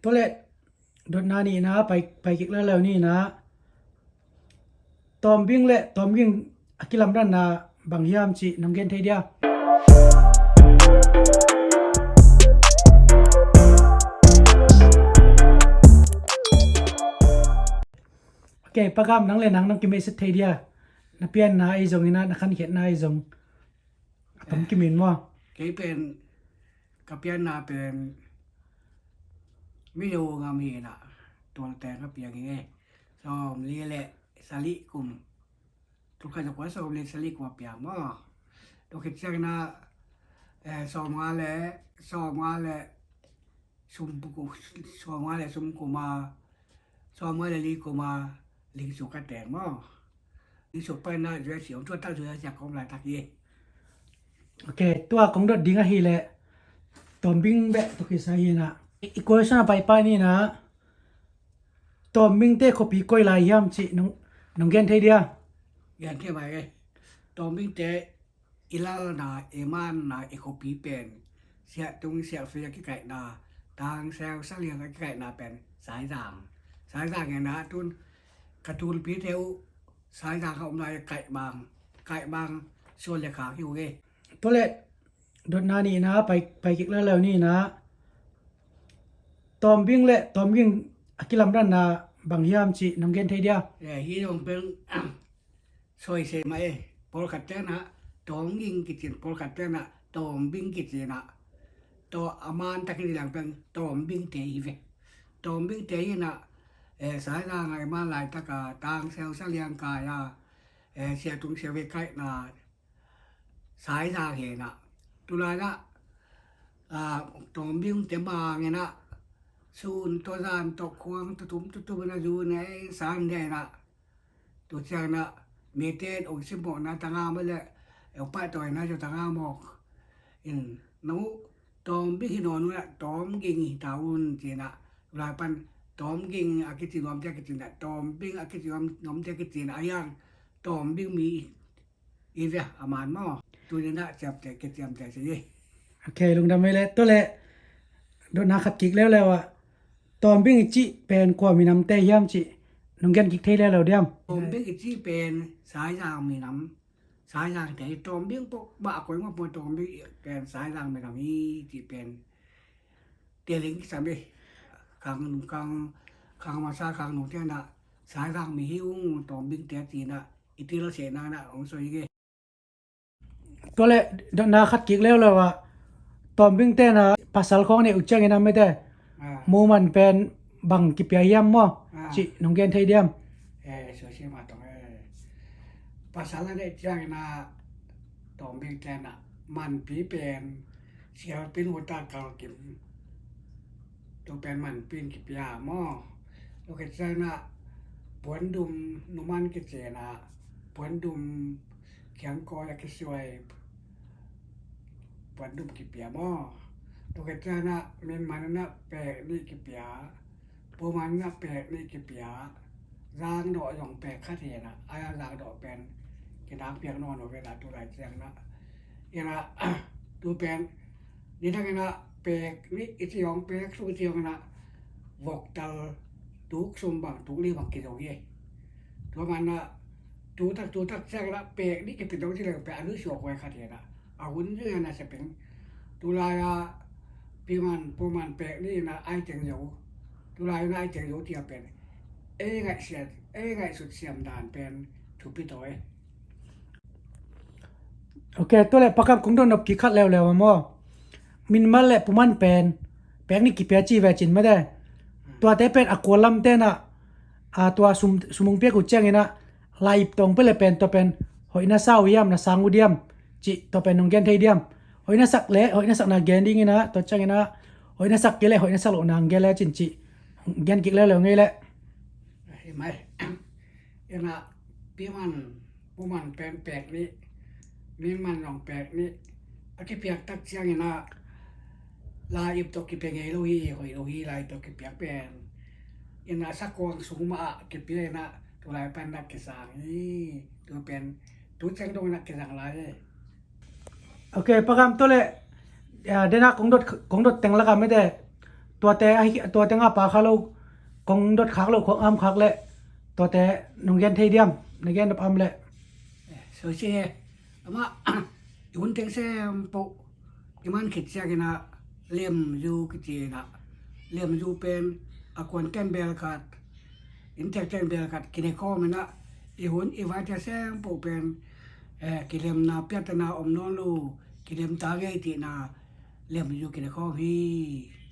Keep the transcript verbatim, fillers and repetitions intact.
Tua leh dotna nihna pai, pai kik leuleu ni na. Tawmbing le tawmging a kilamdanna bang hiam cih nong gen thei dia? Ok, Pa Gam, nang le nang nong kimeset thei dia? Na pianna ahi zongin ah, na khankhiatna ahi zong a tam kimin maw? Kei pen ka pianna pen Mizo gam hi na, Tual teng ka piang hi e. Sawmli le sagih kum, tul khat za kua sawmli sagih kum a piang maw? Tua khit ciangin ah, eh, sawmnga le, sawmnga le sum kum, sawmnga le sum kum a, sawmnga le li kum a Lingsu ka teng maw? Lingsu paina U S A om, tua tak U S A ka om laitak hi. Ok, tua kong dot ding ahih leh Tawmbing beh tawh kisai hi na. I question a paipai ni na. Tawmbingte khuapi koi lai hiam cih nong, nong gen thei dia? Gen thei mai e. Tawmbingte i lalna, i manna, i khuapi pen Siahtung, Siahfei a kikaihna, Tangseu, Saliang a kikaihna pen Saizang. Saizang hi na, tun ka tulpite uh Saizang a om lai, Kaihmang, Kaihmang suan le khak hi uh e. Tua leh dotna nihna pai, pai kik leuleu ni na. Tawmbing le tawmging a kilamdanna bang hiam cih nong gen thei dia? Eh, hi dong pen soisei mah e. Pawlkhat ten ah tawmging kici in, pawlkhat ten ah tawmbing kici in ah, taw a man takin i lang pen tawmbingte hi ve. Tawmbingte hi na, eh, Saizang a i man laitak a Tangseu, Saliang kai a, eh, Siahtung, Siahfei kaihna Saizang hi na. Tulai na, ah, tawmbingte mang hi na, sun tawh, zan tawh, khuang tawh, tum tawh, tum na, zu ne san de na. Tua ciang na, mite in ong simmawhna tangam le, ong pahtawina tawh tangam mawk in, no, tawmbing hi nawn un ah, tawmging hi ta un ci na. Tulai pan tawmging a kici nuamte a kici na, tawmbing a kici nuam, nuamte a kici na, a hiang tawmbing mi i ve a man maw? Tuni na ciamteh, kiciamteh ci hi. Ok, lungdam hi leh. Tua leh dotna khat kik leuleu ah, Tawmbing i cih pen kua minamte hiam cih nong gen kik thei leuleu diam? Tawmbing i cih pen Saizang minam, Saizangte hi. Tawmbing pawh mah a koi mah pawh, Tawmbing pen Saizang minam hi cih pen teling kisam hi. Khang nung, khang, khang masa, khang nungte na Saizang mi hi ung, Tawmbingte ci na i til se na na ong soi ge. Tua leh dotna khat kik leuleu ah, Tawmbingte na pasal khawng neih uh ciangin a mite, ah, muman pen bang kipia hiam maw? Ah. Cih nong gen thei diam? Eh, susia ma tong eh. Pasal a neih ciangin a Tawmbingte na manpi pen Sialpin uta kalkim. Tua pen manpi in kipia maw? Tua khit ciang na puandum numan kici na, puandum kiangkawi a kisuai, puandum kipia maw? Tua khit ciang na min man na pek nih kipia, pu man na pek nih kipia, zang dawh zong pek khat hi na, a zang dawh pen kinang piak nawn uh ve na, tulai ciang na. Ina, tu pen, ni dang ina pek nih i ci hong, pek sung i ci hong ina, voktal tuk sum bang, tuk li bang kizong hi. Tua man na, tu tak, tu tak ciang ina pek nih kipia dong ci leng pek a nuih suak huai khat hi na. A hun zui ina sepeng. Tulai a piman, puman pek nih ina ai teng zo. Tulai ina ai teng zo tia pen. Ei ngaihsiat, ei ngaihsut siam dan pen thupi tawi. Ok, tua leh Pa Gam kong dot nop kik khat leuleu a maw? Minmal le puman pen pek nih kipia ci ve cin mate. Tuate pen a kua lamte na, a, tua sum, sum hong piak uh ciangin a, lai ip tawh hong pia le pen tua pen hoih na sa uh hiam, na sang uh diam cih tua pen nong gen thei diam? Hoih na sak le hoih na sakna gen dingin a, tua ciangin a hoih na sak kei le hoih na sak lohna hong gen le cin cih gen kik leuleu ngei leh. Hi mai. Ina piman, puman pen pek nih, minman zong pek nih. A kipiak tak ciang ina lai ip tawh kipia ngei lo hi, hoih lo hi, lai tawh kipiak pen. Ina sakuang sung mah a kipia ina tulai pan na kisang hi. Tua pen tu ciang dong ina kisang lai hi. Ok, Pa Gam, tua leh, ah, dena kong dot, kong dot teng lak a mite, Tuate ahi, tuate nga pa kha lo, kong dot khak lo, kong am khak le, tuate nong gen thei diam, na gen dap am le. So si he, ama, i hun teng sem po, i man khit siak ina, lemzu kiti ina, lemzu pen, a kuan ten bel khat, in tek ten bel khat, kine khom ina, i hun i vai te sem po pen, eh, kilemna piatana om non lo, kilem ta ngei ti na, lemzu kine khom hi.